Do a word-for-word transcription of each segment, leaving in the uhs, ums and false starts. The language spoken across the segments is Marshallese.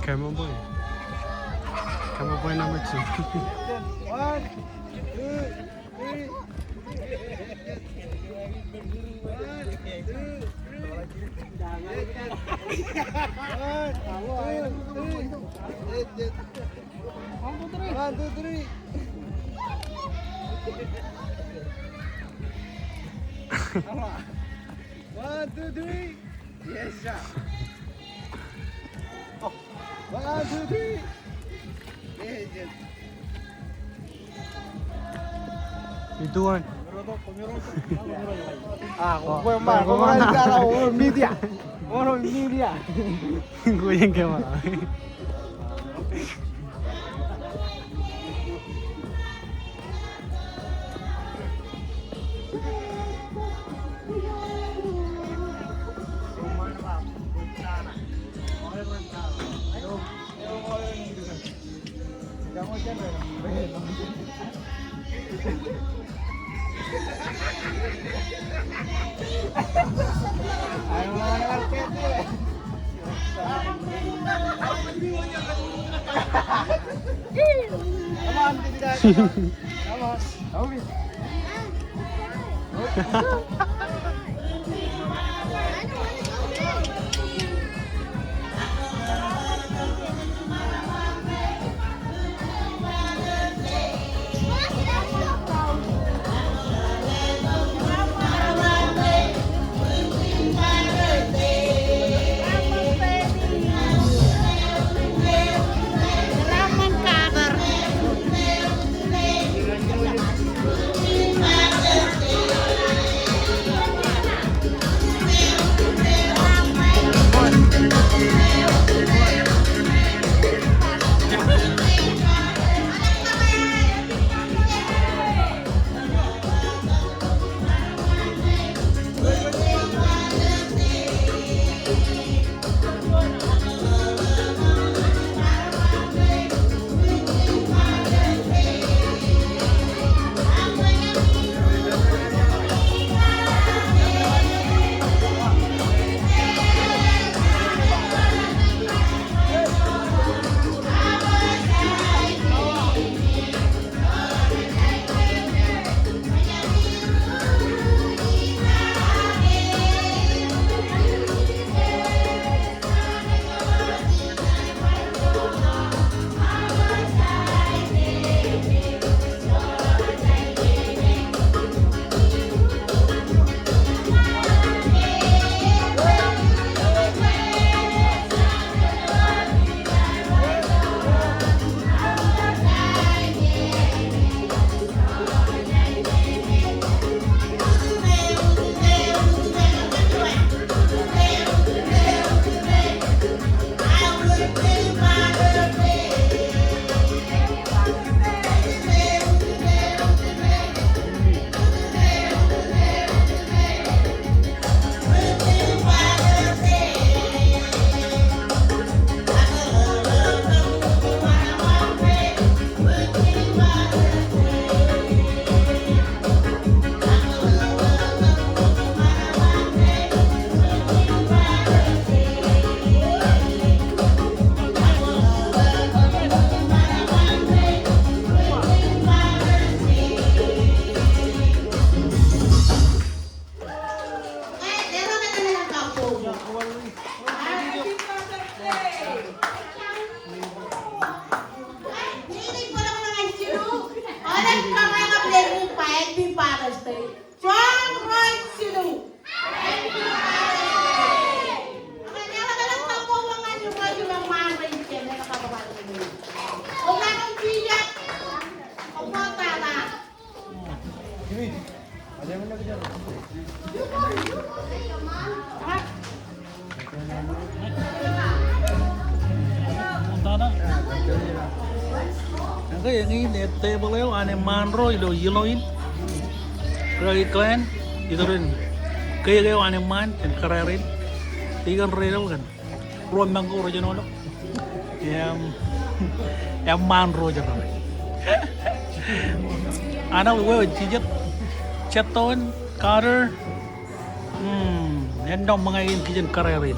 Camera boy. Camera boy number two. One, two, three. One, two, three. One, two, three. One, two, three. Yes, sir. One, two, three. Yes, yes. Ituon. Ah, kwe ma, kwe ma, kwe ma. Media. Kwe media. Kwe jen camera. Ke eñin ej tebōḷ eo an eṃṃaan ro ilo iloin. Rej kōn, iturin, ke eo an eṃṃaan, kōn kōrā rein. Ikōn ro eo kōn. Ro meñe ko rej jino lo. Im, eṃṃaan ro jera. Anak eo, jijet, Jetton, Carter. Hmm, ennọ ṃōñā in kijen kōrā rein.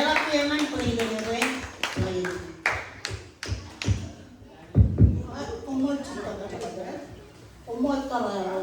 Eḷap ke eṃṃan bwe ijeṇe bwe, bwe ijeṇe. Koṃṃool jitōb, koṃṃool tōre eo.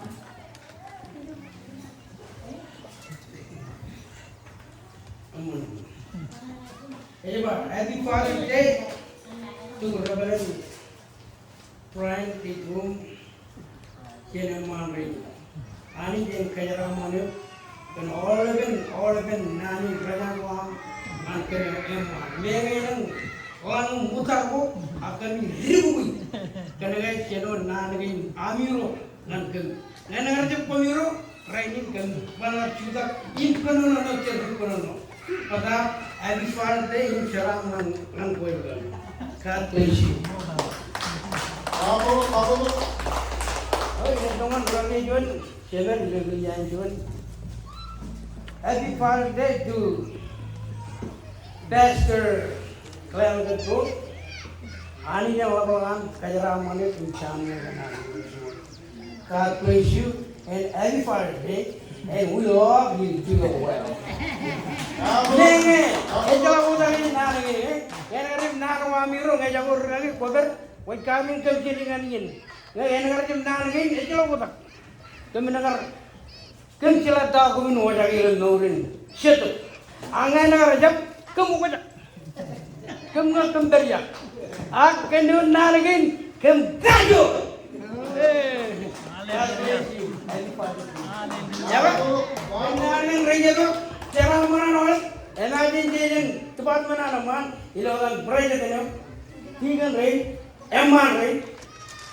Ej ba, Happy Father's Day to Reverend Brian K. Broom, jān eṃṃaan rein. Anij en kōjeraaṃṃan eok kōn aolepen, aolepen naan in rej ba ñan kōm eṃṃaan. Meñe elōñ ḷañ ṃōttan ko, ak kōmij dikdik kōn ke jino naan kein amiro ñan kōm. Ñan ear jab koṃiro, rainin kōm bar jutak im kōnono ṇe, jab kōnono. Bōtab Happy Father's Day im jeraaṃṃan ñan kwe kōm. God bless you. Amen, amen. Okay, ilo eoon, ilo eoon, ilo eoon. Happy Father's Day to Pastor Clement Cook. Anij en ḷapḷọk an kōjeraaṃṃan eok im jaṃṃan eok. God bless you and happy Father's Day, and we love you too as well. Meñe, ejjeḷọk oktak in naan kein, eh? Enaaj ri naan eo ami ro ñe ejako ri kaki kwōpād, kwōj kaamin kōm jilkinaan iien. Ñe enaaj ri naan kein, ejjeḷọk oktak. Kōm naaj kar Kōm jeḷā ta ko men wōjake ilo mour in Jetōb. Ak ñe enaaj kar jab, kōm okjak. Kōm ñe kōm pād ia. Ak kōn eoon naan kein, kōm kajo. Hallelujah. Eo, naan kein rej jab, jeraaṃṃan an aolep, emergency department an eṃṃaan, ilo etan president eo, deacon rein, eṃṃaan rein,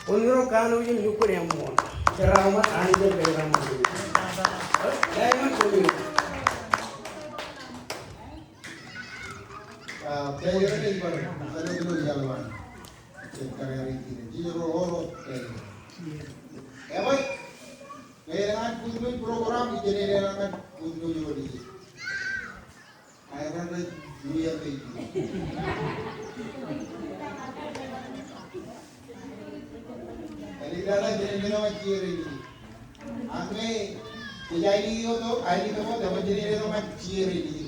kwōn ro kanooj im lukkuun eṃṃool. Jeraaṃṃan, Anij en jeraaṃṃan. Jeraaṃṃan kwōn ro. Ah, pālle rej bar, pālle rej bar iaḷ eo an. Jen kariari kine. Jijero ro, ro, pālle. Ebar, ñe elōñ an kutnōj program, jen elōñ an kutnōj ro ije. Aerro rej New Year ke ije. Āliktata jen letok ñan jier in ije. Ak ñe jej aelōñ ioto, aelōñ ioto, jen letok ñan jier in ije.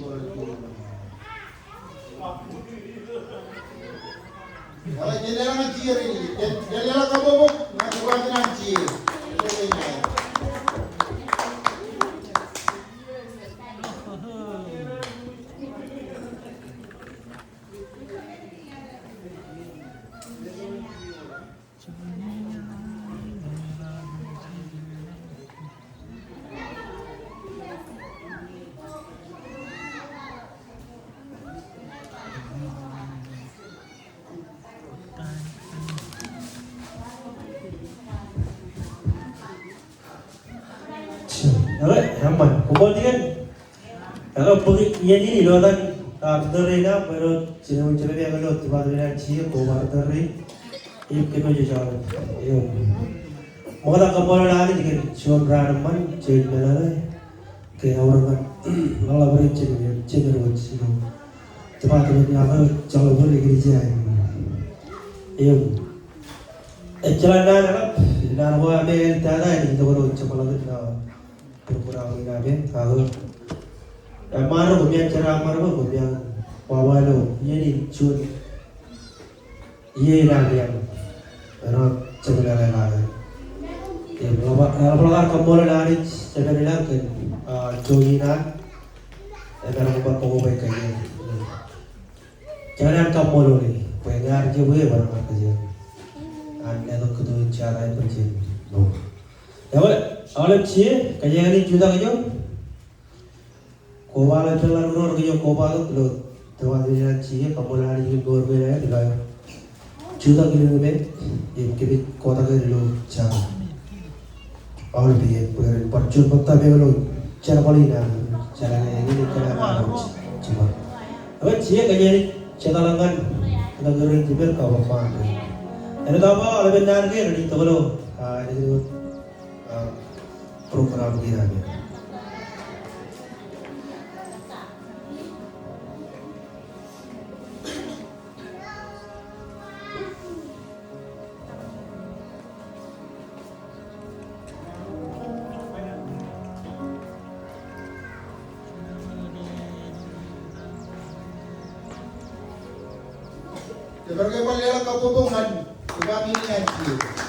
Jen letok ñan jier in ije. Jen, jen letok kabbokbok ñan jier in ije. Eo, eṃṃan. Koṃṃool tikōn. Ekwe bōk iien in ilo etan, ah, Arthur rein aṃ, ilo jino, jino, ilo department an C A, koba Arthur rein. Im kōmij jọjọọl. Im ṃokta kaṃṃoolol Anij kōn juon raan eṃṃan, juon meḷeḷe. Ke aorōk ñan ḷōḷḷap rein jino, jino, jino. Department eo aō, joḷọk bōd eklejia in. Im ejjeḷọk naan eḷap, naan ko ami āliktata ej itok ilo jemḷọkin, ah, program in aṃ, ak eṃṃaan ro koṃ iaan jeraaṃṃan bwe koṃ iaan wāween ilo iien in juon iien in aṃ iaan āinwōt jemḷọkin. Im ḷapḷọk, ḷapḷọk ad kaṃṃoolol Anij jemān ilañ kōn, ah, joñan in an emaroñ bar koṃ bwe kōj iaan. Kōn an kaṃṃoolol e, bwe ñe ear jab bwe bar ṃōk kōj iaan. An letok kōto in jata in bwe jen mour. Ewe, aolep C A, kōjeañ in jutak ijo. Koba ḷọk, peḷḷọk ro rej koba tok ilo department in an C A, kaṃṃoolol Anij kōn mour kein aer ilo aer jutak ilo ippān, im kōmij kotak er ilo jata. Aolep iien, bwe ren bar juon ṃōtta ilo jerbal in an, jeḷā ñe eñin kōn an jibar. Ewe C A, kōjeañ in jitōñḷọk ñan kōtak ro ren jiper kab ṃaan. Āinwōt aṃ ba, aolepen naan kein ren itok ilo, ah, āinwōt, ah, program kein aṃ. Kōmij bar leḷọk kabbokbok ñan, kōmij bar leḷọk ñan C A.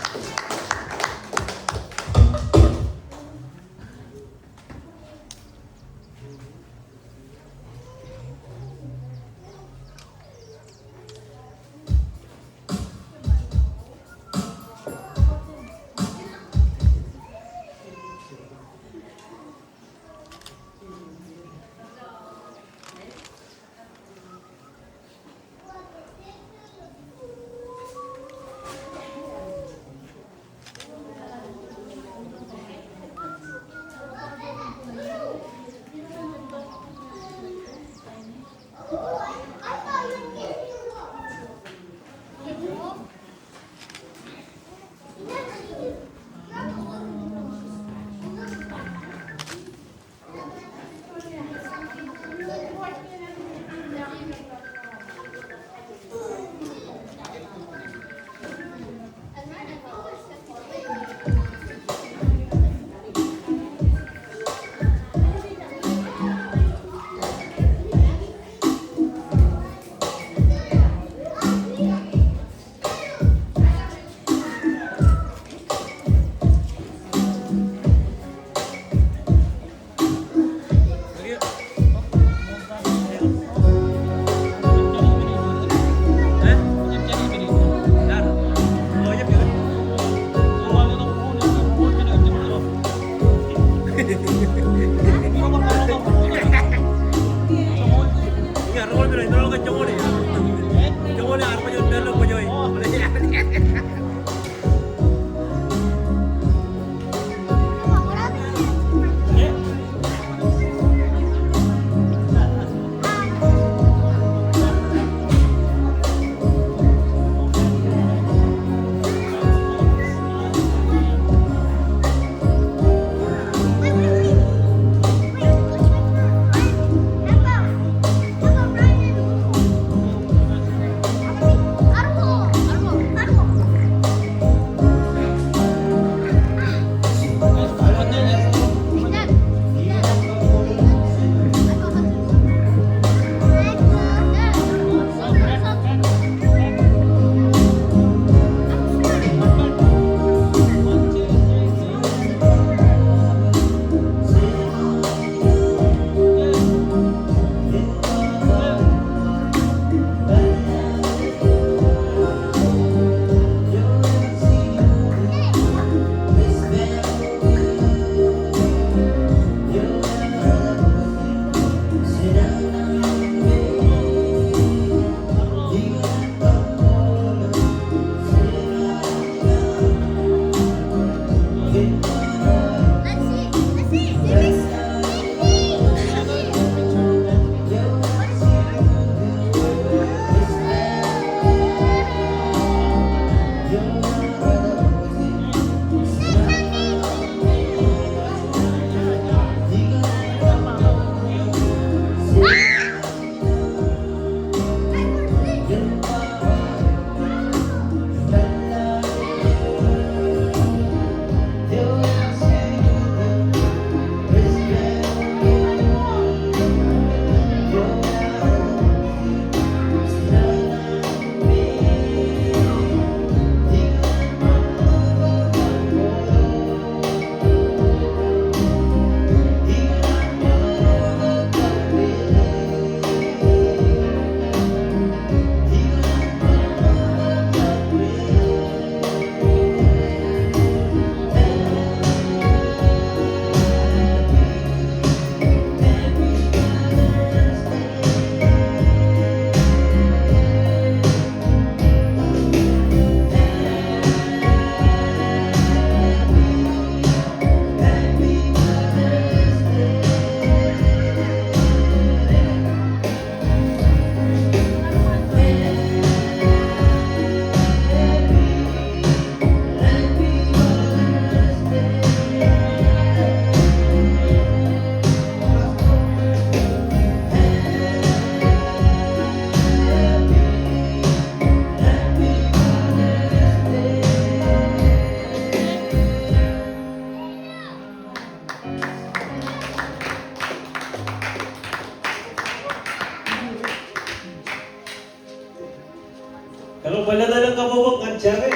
Ilo bar lale kabbokbok ñan jar e,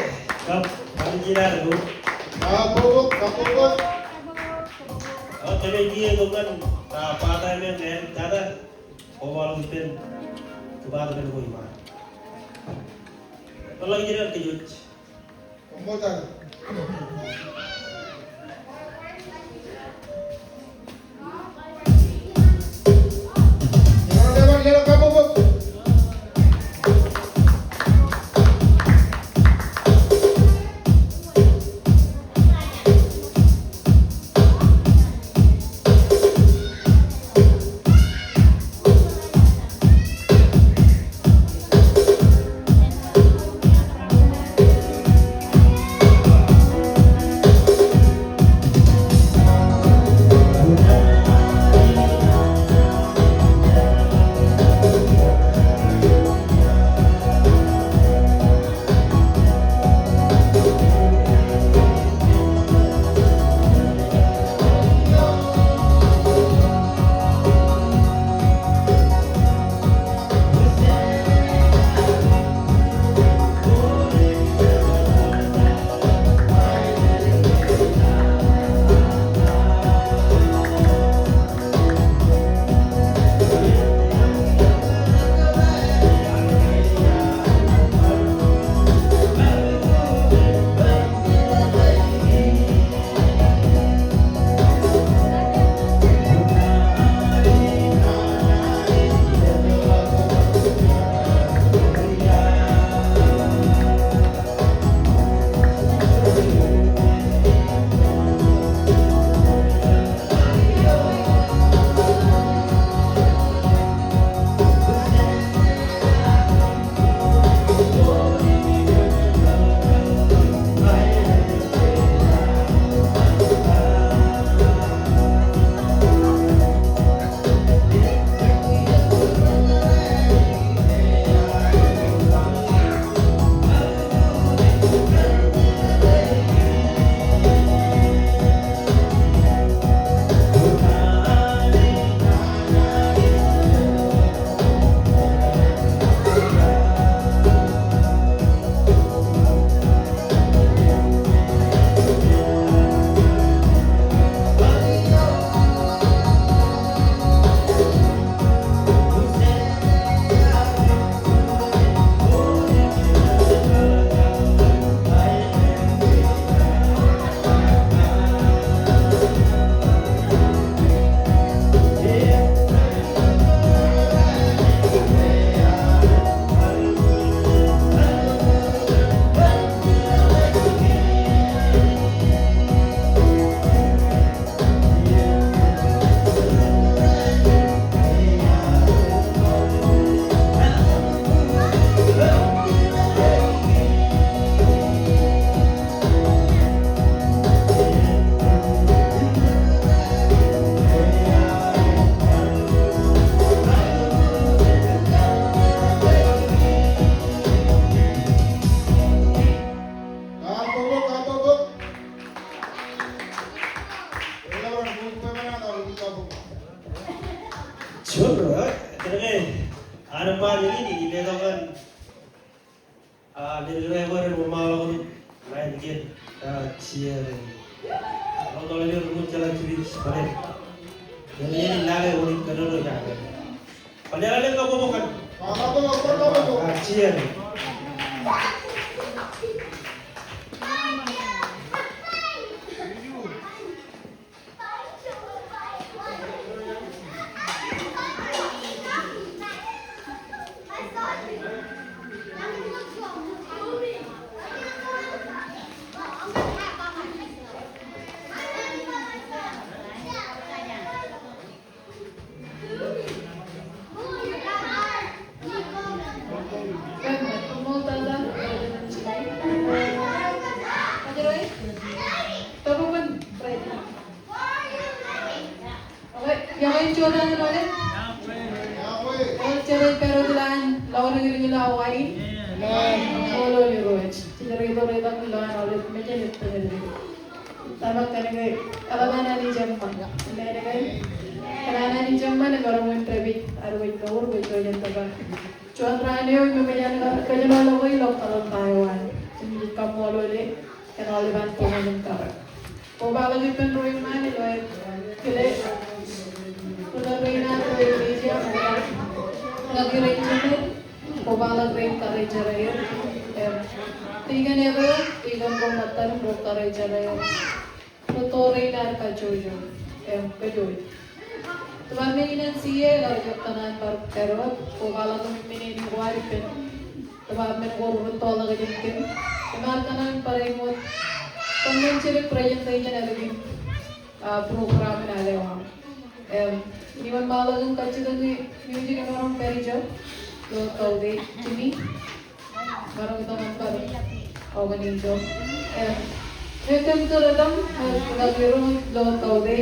kab bar jilañ ilo. Kabbokbok, kabbokbok. Eo, kōmij kiiō tok ñan, ah, part-time eo ñan tata, koba ḷọk ippān department ko iṃaan. Ḷọk jilañ kōj wōj. Juon, eo, kōnke an bar in, in itok ñan, ah, ledik eo ren wōnṃaanḷọk ṇe, ḷain kiiō, ah, Jerry. Ḷọk tōl eo ren wōnṃaanḷọk Jerry, bale. Jerry, in lale wōn in kōnono eo. Bale, lale kabbokbok ñan. Ah, Jerry. Ḷọk, iọkwe in juon raan ṇe. Eo, jet ej pād wōt ilowaan ḷọk ri ri ḷọk Hawaii. Ṃool Irooj. Jej ri tok ri tok ilowaan aolep mejān ettōñ eo. Tōmak kōnke eḷap an Anij eṃṃan. Amen, amen. Kōn an Anij eṃṃan, kōn an Anij eṃṃan, kōn an Anij eṃṃan, kōn an Anij eṃṃan. Juon raan eo im eṃōj an kōjenolọke ilo kaḷoon ta eo an. Im jej kaṃṃoolol e kōn aolepān boñōn in karōk. Kobaḷọk ippān ro iṃaan ilo aer kile ri-tōl rein ad ro Iglesia, kobaḷọk rein jemed, kobaḷọk rein karijeraer. Im tikōn eo, tikōn ro ṃōttan im ro karijeraer. Ri-tōl rein ad kajjojo im kōjjojo. Department in C A eḷap ej kōṇaan bar pād wōt, kobaḷọk im men in kwaar ippān department ko ri-tōl ḷọk jān kōm. Im ear kōṇaan bar āinwōt kōn men jidik presentation ālikin, ah, program in al eo aṃ. Im iwōn ṃaḷọk im kajjitōk in music emaroñ pād ijo ilo taute, Jimmy. Maroñ itok im kar open ijo. Im, eo kōn kōrā etaṃ, eo kōn kōrā etaṃ ilo taute,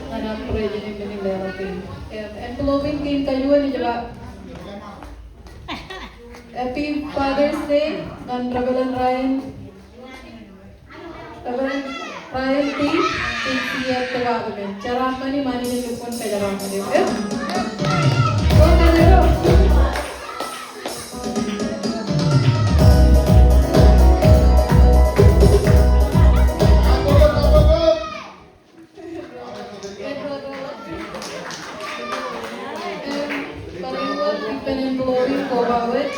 ñan aṃ president in men in leḷọk kein. Im, envelope in kein kajuon ej ba Happy Father's Day ñan Reverend Ryan. Reverend Ryan T. T. T. Department. Jeraaṃṃan im anij en lukkuun kōjeraaṃṃan eok. Im, bar āinwōt ippān envelope in koba wōj,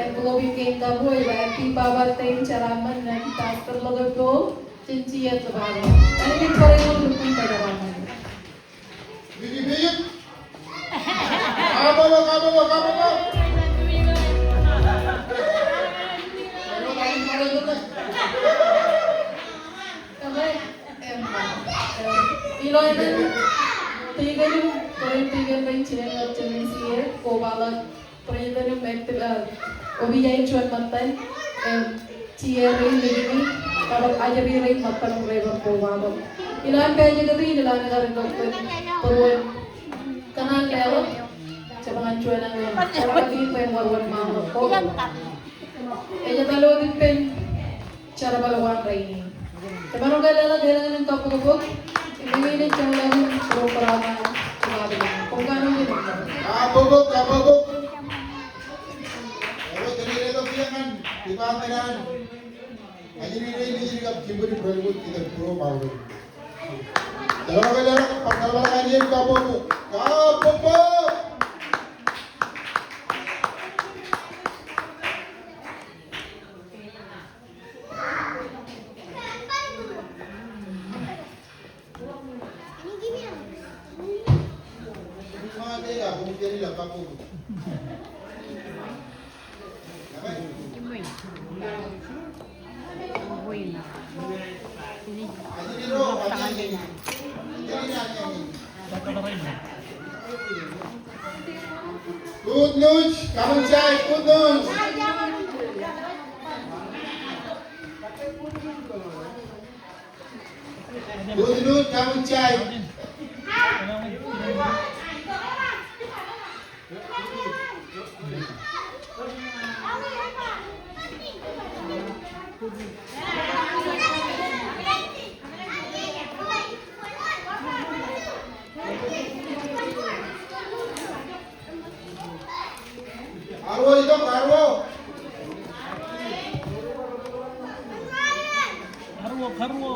envelope in kein kabuñ ej ba Happy Papa Day in jeraaṃṃan ñan Pastor Logepol, Jinjie Tebare. Anij en bar āinwōt lukkuun kōjeraaṃṃan. Kabbokbok, kabbokbok, kabbokbok. Im, im, ilo aer, tikōn im, kōrā in tikōn rein jined ilo M C A, kobaḷọk president im, eh, opija in juon ṃōttan, im, chair rein, im, kab ajri rein ṃōttan im rej bar kobaḷọk. Ilo an pād ijin, ilo an kar itok kōn būruon kōṇaan leḷọk, jeban juon an, jerbal in bwe en wōnṃaanḷọk ko. Ej etal wōt ippān jerbal ko an rainin. Jemaroñ ke leḷọk elōñ in kabbokbok, im eñin ej jeḷā in program an jebabōk. Koṃ kanooj in. Kabbokbok, kabbokbok. Ewōr, jen letok iien ñan department an ajri rein, ajri kab jibwid im rej lukkuun itok program. Jemaroñ ke leḷọk, bar jeḷā in kabbokbok. Kabbokbok. Good news, come and say good news. Good news, come and say. Arwo itok, arwo. Arwo, arwo.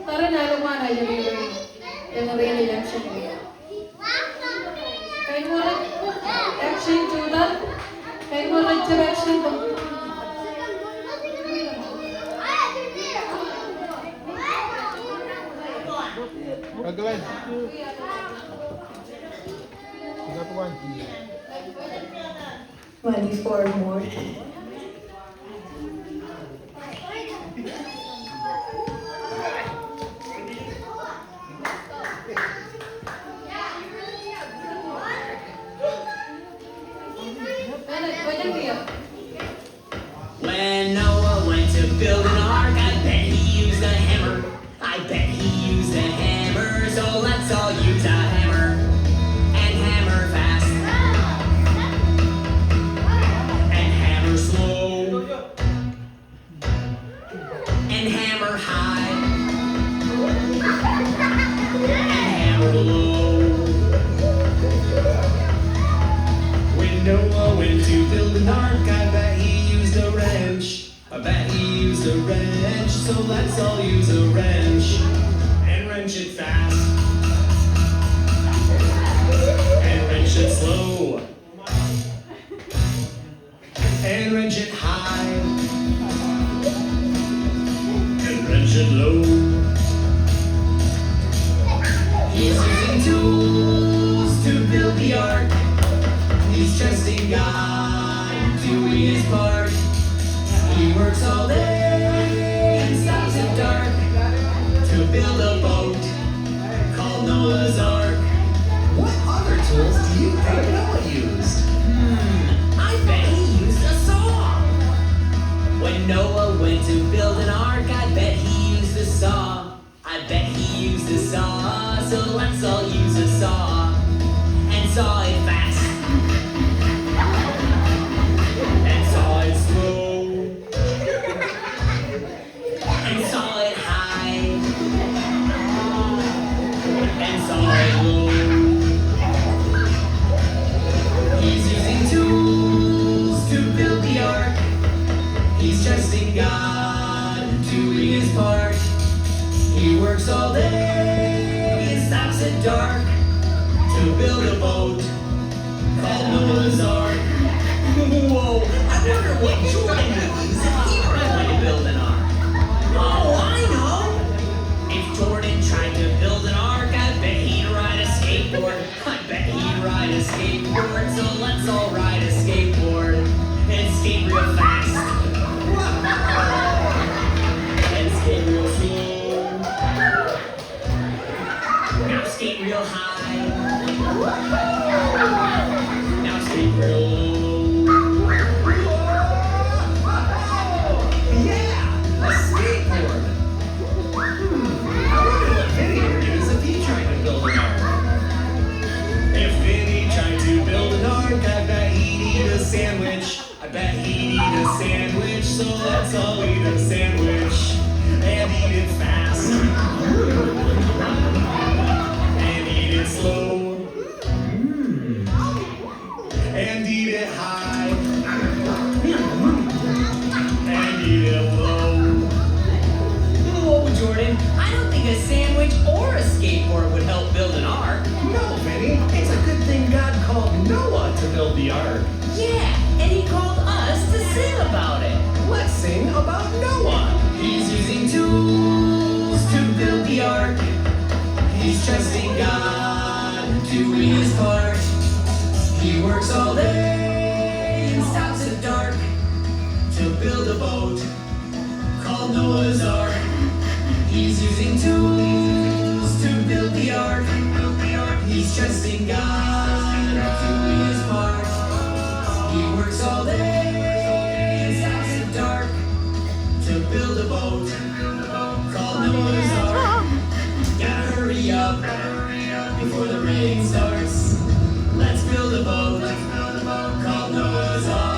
Tarrin aelōñ eo an ajri ro, eñin ro ej action. Kain ro rej action jutak, kain ro rej jab action. Twenty-four more. When Noah went to build an ark, I bet he used a hammer. I bet he used a hammer, so let's all use a hammer. And hammer fast. And hammer slow. And hammer high. And hammer low. When Noah went to build an ark, I bet he used a wrench. I bet he used a wrench, so let's all use a wrench. And wrench it fast. And wrench it slow. And wrench it high. And wrench it low. He's using tools to build the ark. He's trusting God, doing his part. He works all day and stops at dark to build a boat called Noah's Ark. What other tools do you think Noah used? Hmm, I bet he used a saw. When Noah went to build an ark, I bet he used a saw. I bet he used a saw, so let's all use a saw. And saw it fast. And saw it slow. And saw it high. And saw it low. He's using tools to build the ark. He's trusting God, doing his part. He works all day and stops at dark to build a boat called Noah's Ark. Whoa, I wonder what Jordan would use if he were going to build an ark. Oh, I know. If Jordan tried to build an ark, I bet he'd ride a skateboard. I bet he'd ride a skateboard, so let's all ride a skateboard and skate real fast. And skate real slow. Now skate real high. Now skate real low. Yeah, a skateboard. Hmm, I wonder what Vinny would use if he tried to build an ark. If Vinny tried to build an ark, I bet he'd eat a sandwich. I bet he'd eat a sandwich, so let's all eat a sandwich. And eat it fast. And eat it slow. Mm. And eat it high. And eat it low. Whoa, Jordan, I don't think a sandwich or a skateboard would help build an ark. No, Vinny, it's a good thing God called Noah to build the ark. Yeah, and he called us to sing about it. Let's sing about Noah. He's using tools to build the ark. He's trusting God, doing his part. He works all day and stops at dark to build a boat called Noah's Ark. He's using tools to build the ark. He's trusting God, doing his part. He works all day and stops at dark to build a boat called Noah's Ark. Gotta hurry up before the rain starts. Let's build a boat called Noah's Ark.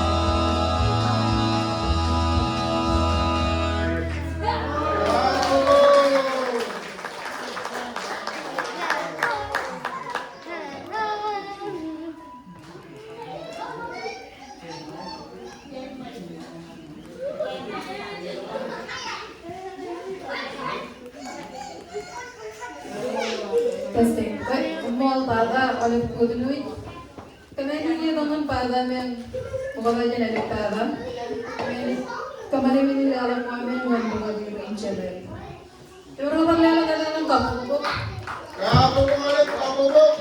Koṃṃool tata aolep kōtnoj. Kōmālij etan ñan tata men, ṃokta jān aolep tata. Kōmālij, kōmālij men ilo aolep ṃōṃ men ñan ṃokta jān ṃōṃ men. Ewōr bar leḷọk kōtnoj ñan kabbokbok. Kabbokbok, kabbokbok.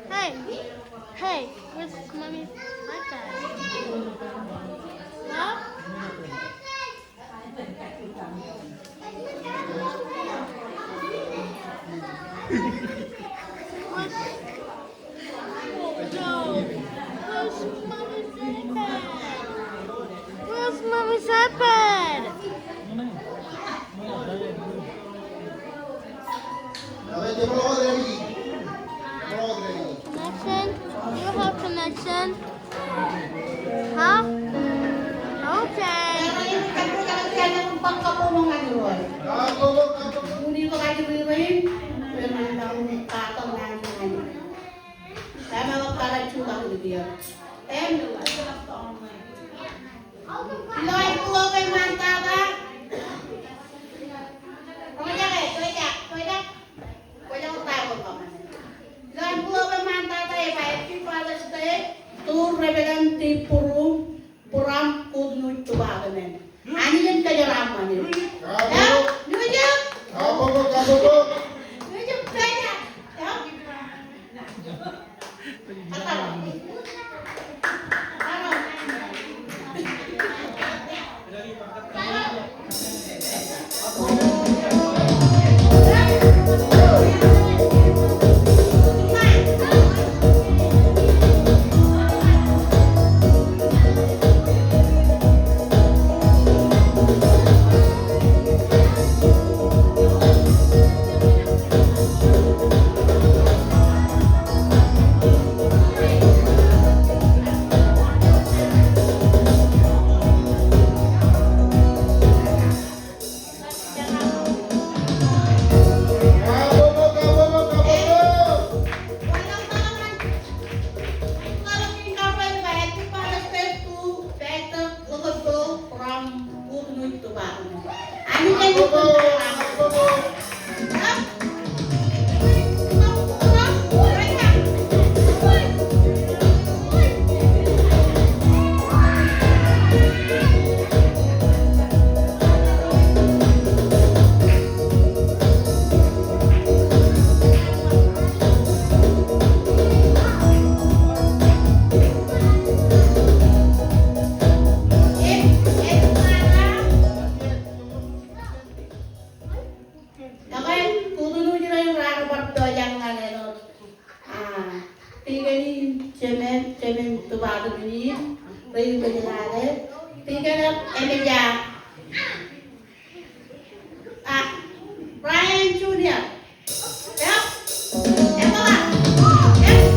Hey, hey, where's mommy's iPad? Huh? Where's, no. Where's mommy's iPad? Where's mommy's iPad? Connection? You have connection? Huh? Okay. Ilo envelope eṃṃan tata. Kwōjak, kwōjak, kwōjak. Kwōjak ta eo ṃōṃ. Ilo envelope eṃṃan tata ej ba Happy Father's Day to Reverend T. Purum from Kōtnoj Department. Anij en kōjeraaṃṃan eok. Eo, Nujūk. Nujūk, kwōjak. Eo. Ekwe, kōtnoj ro raar bar pojak ñan āinwōt, ah, tikōn in, jemān, jemān department in, rej ilo jeḷāḷọk, tikōn eo eṃōj, ah, Brian Junior. Yep. Yep, Papa. Yep.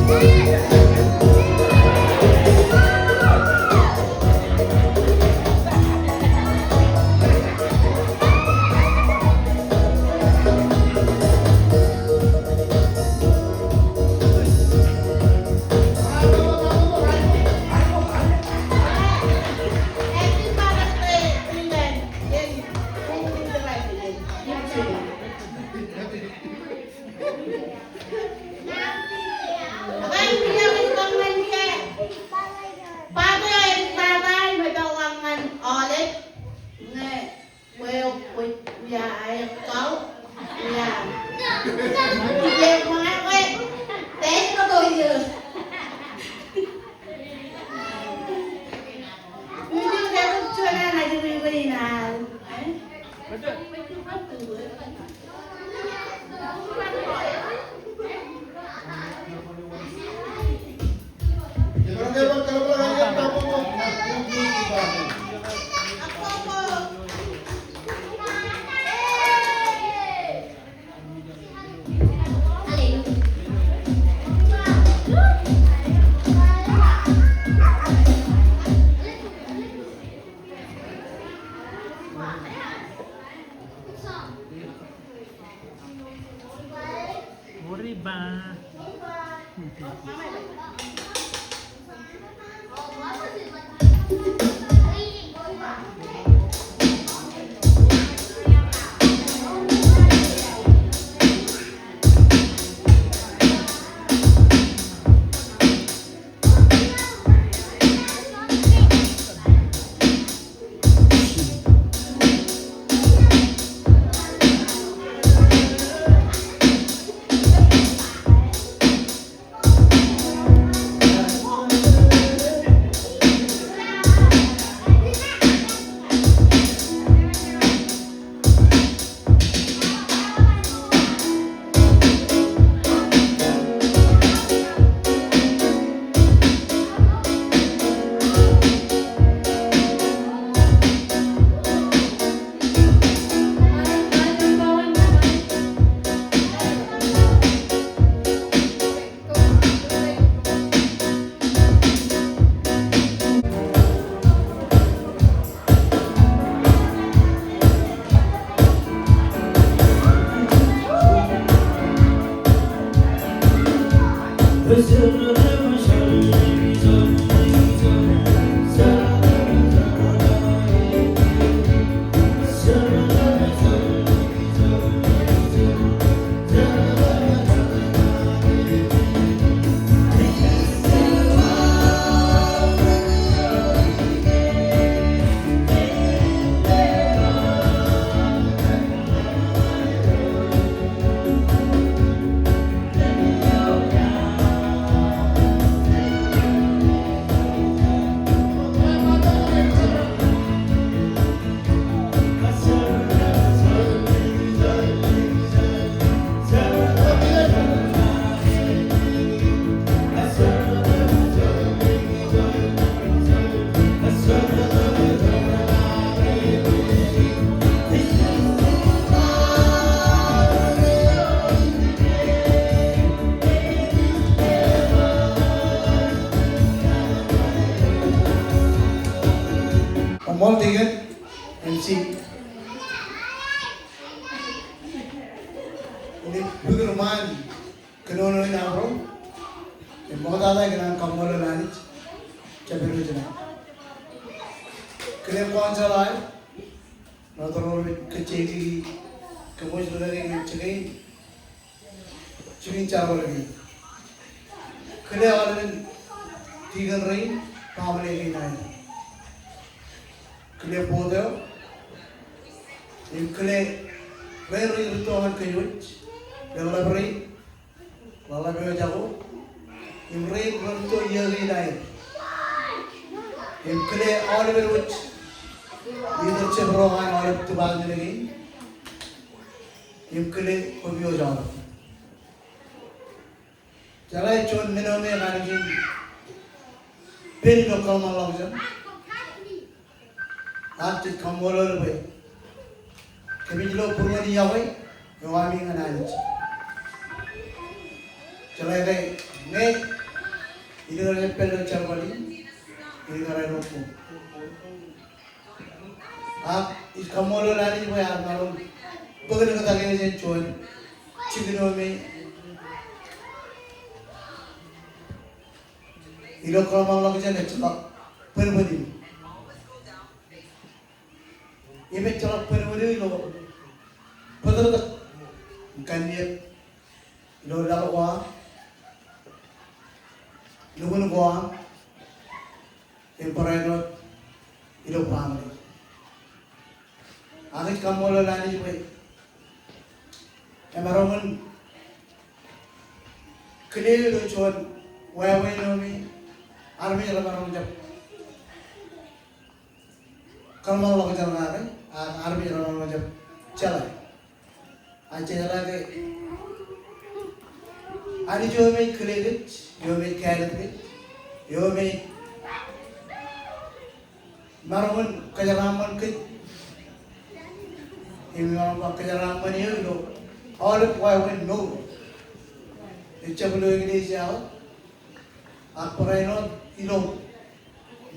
Ṃool tikōn M C. Inaaj bōk ṃaan kōnono in arro im ṃoktata ikōṇaan kaṃṃoolol Anij, jabdewōt ṇe. Kile kọnsel aer, ṇa tōre ro rej kajjitōk kōmwōj ri kake ñan jikin, jikin jerbal kein. Kile aolepen tikōn rein, baaṃle kein aer. Kile board eo, im kile ro rej rūtto ñan kōj wōj, ḷōḷḷap rein, ḷōḷḷap eo jako, im ro rej rūtto iiō kein aer. Im kile aolepen wōj, leadership ro an aolep department kein, im kile kōm wōj aolep. Jeḷā juon men eo me enaaj pen ilo kōḷmānḷọkjeṇ. Ak jej kaṃṃoolol bwe kōmij lo būruon iọkwe eo ami ñan Anij. Jeḷā ke ñe ilikar ej pād ilo jerbal in, ilikar ej lo ko. Ak ij kaṃṃoolol Anij bwe ear maroñ bōk ṇe kōtak eō jān juon jikin eo me ilo kōḷmānḷọkjeṇ ejjeḷọk bōnbōn in. Im ejjeḷọk bōnbōn eo ilo bōtōktōk im kanniōk ilo laḷ ko aṃ, nukun ko aṃ, im barāinwōt ilo baaṃle. Ak ij kaṃṃoolol Anij bwe emaroñ in kile ilo juon wāween eo me armej remaroñ jab kōḷmānḷọkjeṇ kake, ak armej remaroñ jab jeḷā. Ak jeḷā ke Anij eo me ej kile kōj, eo me ej kāālōt kōj, eo me ej maroñ in kōjeraaṃṃan kōj. Im maroñ ba kōjeraaṃṃan eō ilo aolep wāween mour. Ejjab ilo eklejia eo, ak barāinwōt ilo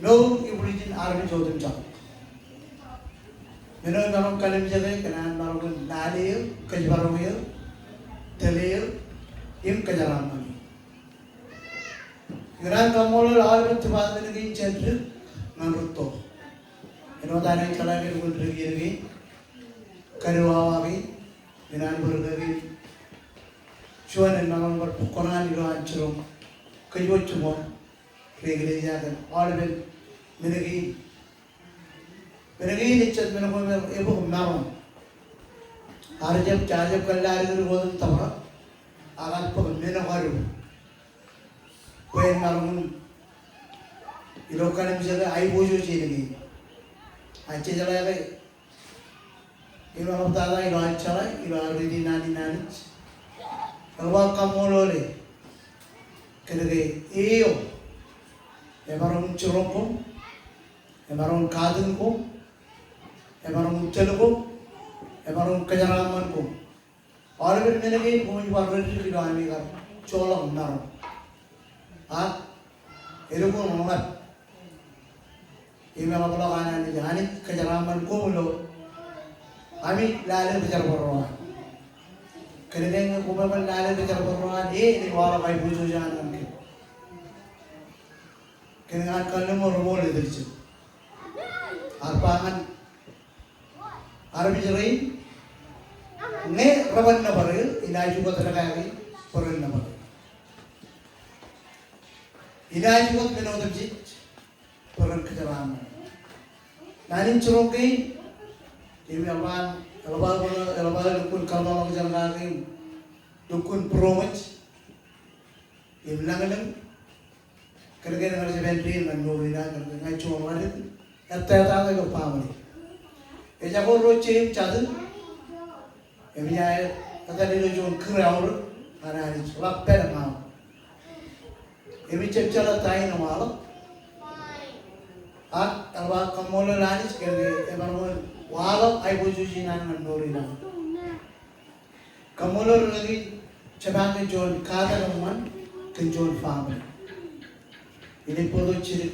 mour ibwiljin armej otemjej. Men eo imaroñ kalimjeke kōn an maroñ in lale eō, kōjparok eō, tōl eō, im kōjeraaṃṃan eō. Ikōṇaan kaṃṃoolol aolepen department kein jān dik ñan rūtto. Āinwōt an jeḷā ke lukkuun dik iien kein, kadiwawa kein, ikōṇaan bōk dik kein juon emaroñ bar bōk kōṇaan ilo an jiroñ kōj wōj jiṃor ri eklejia kōn aolepen men kein. Men kein ejjab men ko me ebōk maroñ. Ear jab, ear jab kōlladik dik wōt im tōprak, ak ear bōk men ko aolep bwe en maroñ in ilo kalimjeke aiboojoj iien kein. Ak jejeḷā ke im eḷaptata ilo aō jeḷā, ilo aō riiti naan in Anij, eḷap aō kaṃṃoolol e kōn ke eo emaroñ in jiroñ koṃ, emaroñ in katakin koṃ, emaroñ in tōl koṃ, emaroñ in kōjeraaṃṃan koṃ. Aolepen men kein koṃij bar reddik ilo ami kar joḷọk maroñ. Ak elukkuun ḷap im eḷapḷọk an Anij, Anij kōjeraaṃṃan koṃ ilo ami lale ri jerbal ro an. Kōn ke ñe koṃ eban lale ri jerbal ro an, e enaaj waḷọk aiboojoj an ñan kōm. Kōn ke an kōnono ṃōk ri ṃool etiljek. Ear ba ñan armej rein, ñe reban nōbar eō, inaaj ukōt dekā kein bwe ren nōbar eō. Inaaj ukōt men otemjej bwe ren kōjeraaṃṃan. Naan in jiroñ kein, im eḷap, eḷap aō, eḷap aō lukkuun kōḷmānḷọkjeṇ kake, lukkuun būroṃōj im lañlōñ, kōn ke enaaj jab āindein ñan mour in aō, kōn ke ña juon ḷaddik ettata ilo baaṃle. Ejako ro jeiū im jatū, im ij etal ilo juon kūr aorōk an Anij, ḷap pād ñan aō. Im ij jab jeḷā ta in waḷọk. Ak eḷap aō kaṃṃoolol Anij kōn ke emaroñ in waḷọk aiboojoj in an ñan mour in aō. Kaṃṃoolol ri kaki, jepañ kōn juon katak eṃṃan kōn juon family. Inaaj bōktok jidik.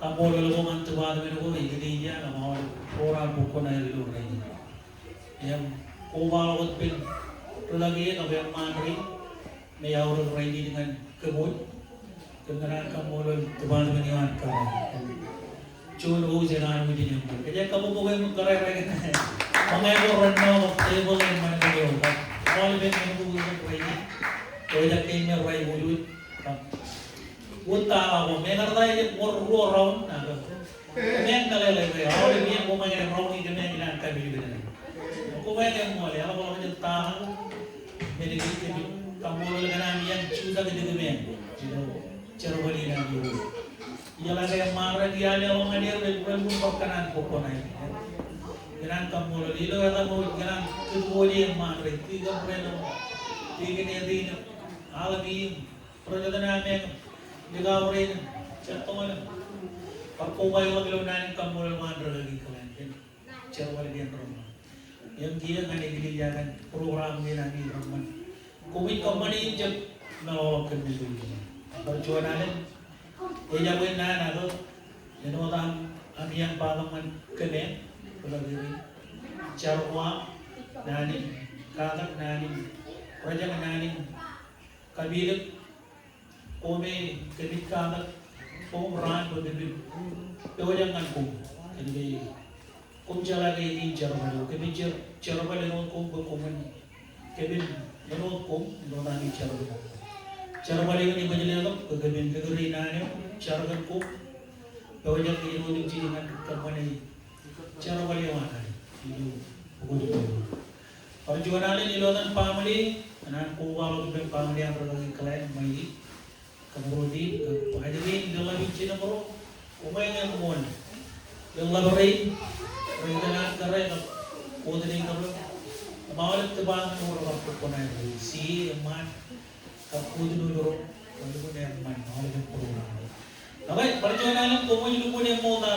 Kaṃṃoolol ko ñan department ko, eklejia, kab aolep ro raar bōk kuṇaer ilo rainin. Im kobaḷọk wōt ippān ri-kaki eṇ kab eṃṃaan rein me eaorōk rainin ñan kōpooj. Kōm kōṇaan kaṃṃoolol department eo an kōrā. Juon host eṇ an wūjin eṃṃan. Kōjeañ kabbokbok eṃṃan kōrā eo. Ṃōñā ko rennọ kab table eṃṃan ko eo. Aolep eṃṃan ko eo rainin. Eo ejjab kein me rej wōjwōj. Wōt tata ko, mekarta ej ṃōr ruo round, ak kōmeañ meḷeḷe ke aolep iien koṃeañ round in kōmeañ ilowaan kapilipil. Koṃeañ eṃṃool, eḷapḷọk jet tata. Men kein kōmij kaṃṃoolol kōn ami jutak ijin kōmeañ ilo jerbal in ami. Ijeḷā ke eṃṃaan rej iaan eḷọk ñan er, rej lukkuun bar kōṇaan bōk kuṇaer. Kōṇaan kaṃṃoolol ilo etan eo, kōṇaan kōtmooje eṃṃaan rej tikōn ren, tikōn etan eo, aḷap in, rej jota ameañ, likao rein, jattoñan. Bar kobaḷọk ilo naan in kaṃṃoolol ṃaan ri-kaki Glenn kōn jerbal kein reṃṃan. Im kiiō ñan eklejia kōn program kein ami reṃṃan. Koṃij kōṃṃani im jab meḷọkḷọk kōn men ko. Bar juon alen, ejabwe naan ak āinwōt aṃ, ami eṃ ba tok ñan kōmeañ, ri-kaki rein. Jar ko aṃ naan in katak, naan in rōjañ, naan in kapilōk. Koṃ e kōmij katak koṃ raan bwe kōmin pojak ñan koṃ. Kōn ke koṃ jeḷā ke eñin jerbal eo. Kōmij jer, jerbal āinwōt koṃ bwe koṃwin kōmin āinwōt koṃ, āinwōt ami jerbal. Jerbal eo eñin bwe jeḷā tok bwe kōmin kōkōrā naan eo, jar kōn koṃ. Pojak āinwōt ijin ñan kōṃṃane jerbal eo an Anij ilo bukun ippān. Bar juon alen ilo etan family, kōṇaan kobaḷọk ippān family an ri-kaki Glenn, Mike, kab Roti, kab ajri in, ilo ḷap in jino ro, koṃeañ eṃṃool. Ilo ḷap rein, rej kōṇaan kōrā kab coordinator, im aolep department ko rekar Kwōnaaj ri si eṃṃaan, kab kōtnul ro, kwō lukkuun eṃṃaan, aolepen būruon. Ak bar juon alen, koṃij lukkuun eṃṃool ta